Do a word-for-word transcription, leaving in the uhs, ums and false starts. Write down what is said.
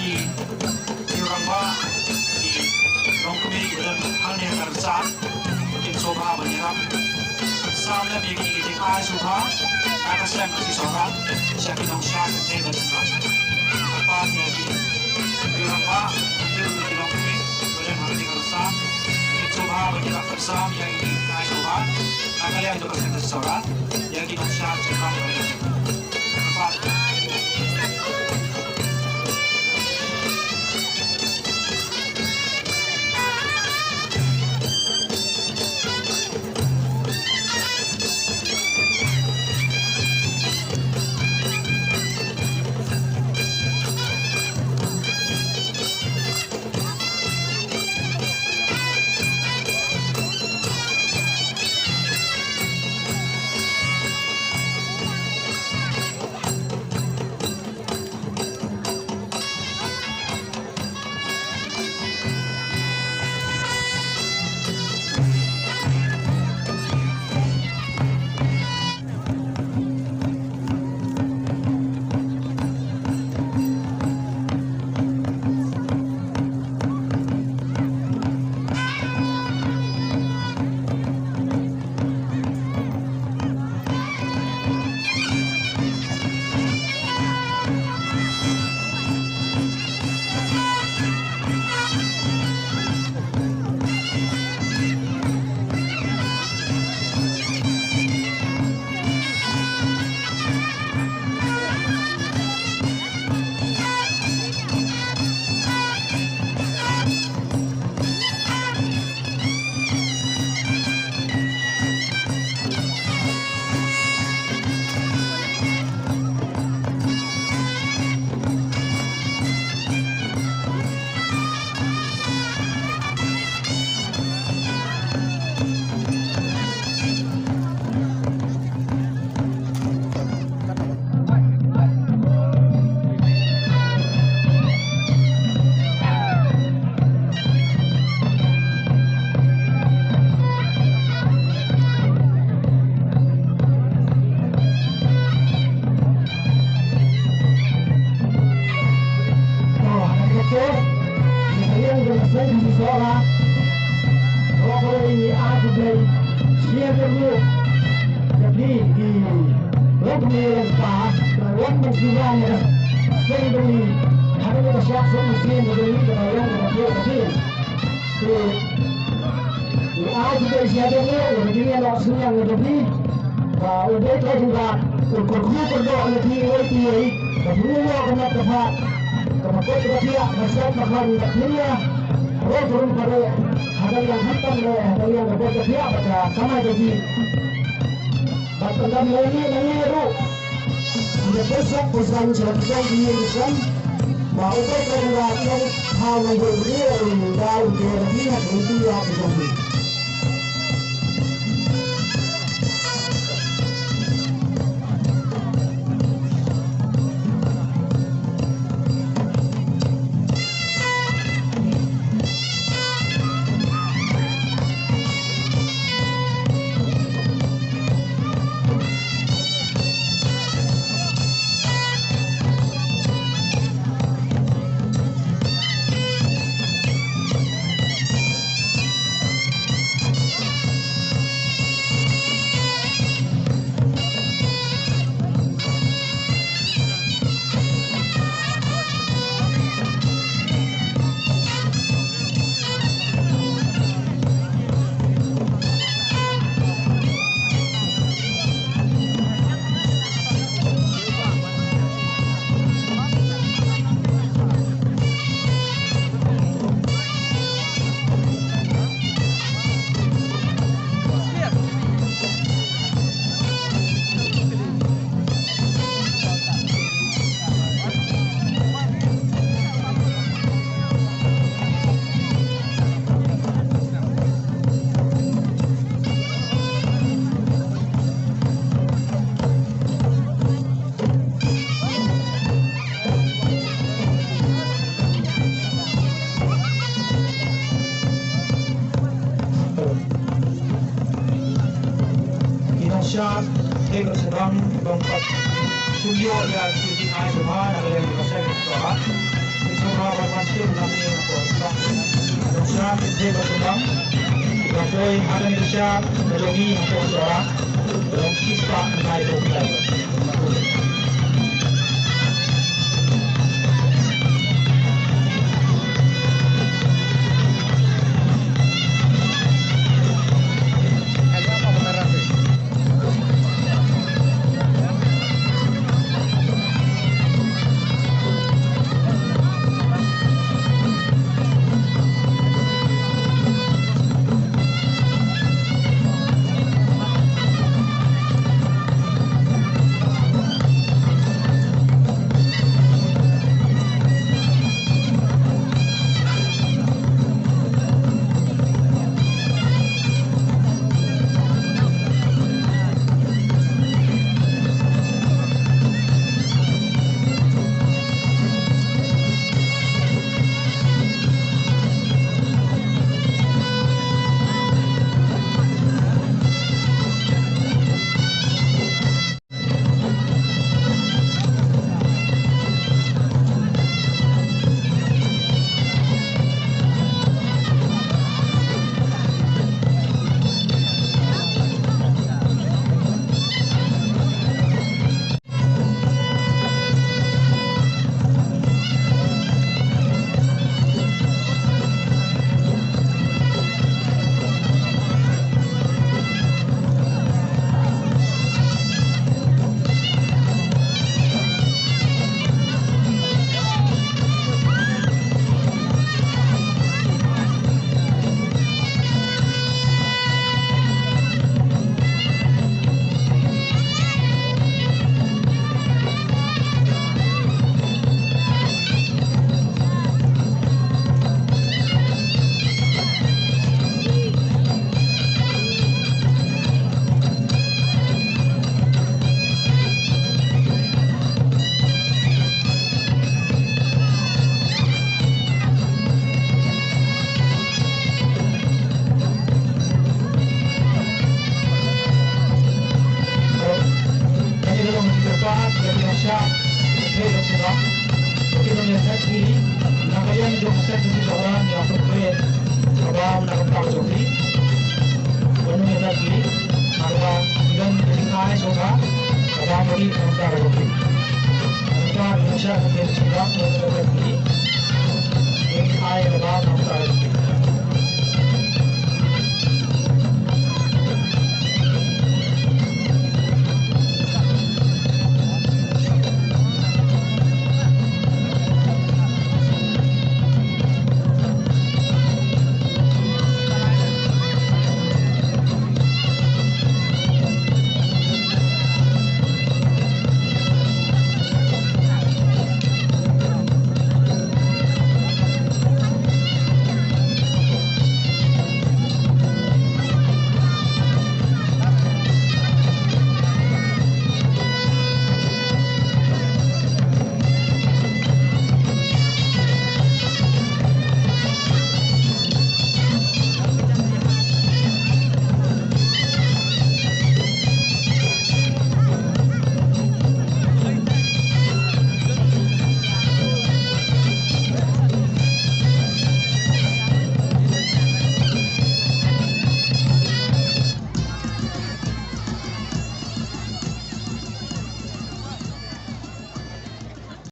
Ki rangbah, ki longkmie kiba don hangne ha Kyrsan, kin sngewbha ban ïarap sam lem ïa kine ki jingai sngewbha na ka seng ka Sohra sha ki nongshad kynthei bad shynrang. Kyrpad ïa ki rangbah, ki longkmie kiba don hangne ha Kyrsan, kin sngewbha ban ïarap sam ïa kine ki jingai sngewbha na ka liang jong ka seng ka Sohra ïa ki nongshad shynrang. Te u ai jubei ïa u, u dei ïa u sniang ïa u. Ba u dei u trai jingbat, u kyrkhu kyrdoh ïa u, u ai ïa u. Ba u ïoh ka mat ka phad, ka mat ka phiah, ka sat ka khan ka phiah. Ro turun pare, hadal ïa u hantam le, hadal ïa u ka bot ka phiah, ba ka kamai ka jingim. Bad pynban lei lei ruh, ïa pynshong pynshong sha la ki jong ki ïing ki sem. Ba u Blei ka ring ba jong ha u nongbuh u ïa u da u ke la ki ha ki ïing ki jong ki. Ki nongshad, ki nongshad, ki nongshad, ki nongshad, ki nongshad, ki nongshad,